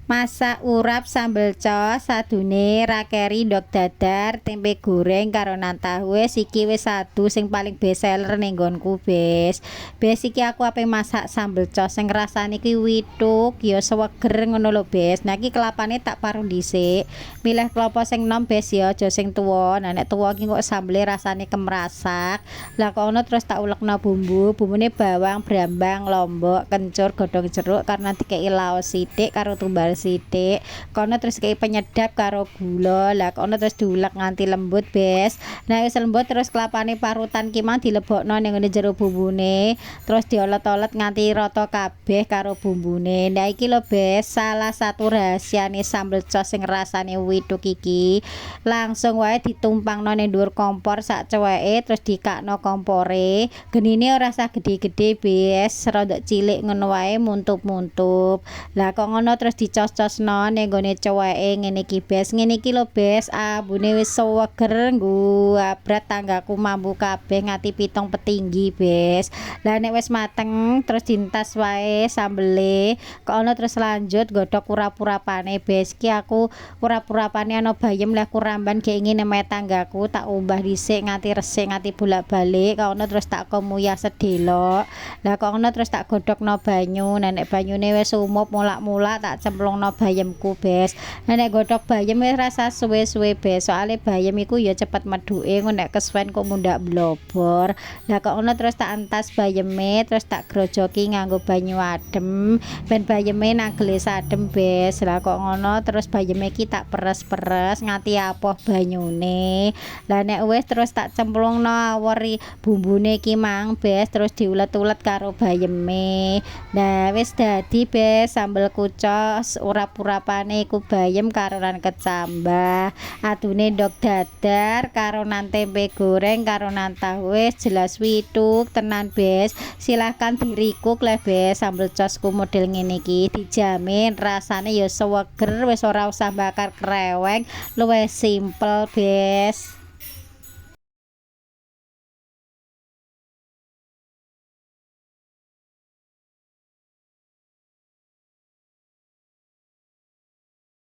Masak urap sambel cos sadune ra keri ndok dadar, tempe goreng karo nan tahu. Wis iki wis sadu sing paling best seller ning nggonku, Bes. Bes, iki aku ape masak sambel cos sing rasane iki withuk ya seger ngono lho, Bes. Nah, iki kelapane tak parut dhisik. Milih klopo sing nom, Bes, ya, aja sing tuwa. Nah, nek tuwa iki kok sambele rasane kemrasak. Lah kok ngono terus tak ulekno bumbu, bumbune bawang, brambang, lombok, kencur, godhong jeruk karena dikeki laos sithik karo tumbal sithik. Kono terus kei penyedap karo gula. Lah kono terus diulek nganti lembut, Bes. Nah, wis lembut terus kelapane parutan ki mang dilebokno ning ngene jero bumbune, terus diolet-olet nganti rata kabeh karo bumbune. Nah, iki lho, Bes, salah satu rahasiane sambel cos sing rasane withuk iki. Langsung wae ditumpangno ning dhuwur kompor sak ceweke, terus dikakno kompore. Genine ora usah gedhe-gedhe, Bes, rodok cilik ngono wae, muntup-muntup. Lah kok ngono terus dicos-cosno ning nggone ceweke ngene iki, Bes. Ngene iki lho, Bes, ambune wis seger ngguabrat tanggaku mambu kabeh nganti pitung petinggi, Bes. Lah nek wis mateng terus dientas wae sambele. Kok ono terus lanjut godhog urap-urapane, Bes. Ki aku urap-urapane ana bayem leh kuramban gek ingin neme tanggaku, tak umbah dhisik nganti resik nganti bolak-balik. Kok ono terus tak komuyah sedelok. Lah kok ngono terus tak godhogno banyu. Nah, nek banyune wis umup mulak-mulak tak cemplungno bayemku, Bes. Nah, nek godhog bayem wis rasah suwe-suwe, Bes, soale bayem iku ya cepet medhuke, engko nek kesuwen kok mundak blobor. Lah kok ngono terus tak entas bayeme, terus tak grojoki nganggo banyu adem ben bayeme nagele adem, Bes. Lah kok ngono terus bayeme iki tak peres-peres nganti apoh banyune. Lah nek wis terus tak cemplungno awori bumbune iki mang, Bes, terus diulet-ulet karo bayeme. Nah, wis dadi, Bes, sambel kucos urap-urapane iku bayem karo nan kecambah. Adune ndok dadar karo nan tempe goreng karo nan tahu, wis jelas withuk tenan, Bes. Silahkan dirikuk lah, Bes, sambel cosku model ngene iki dijamin rasane ya seger, wis ora usah bakar kreweng, luwih simpel, Bes.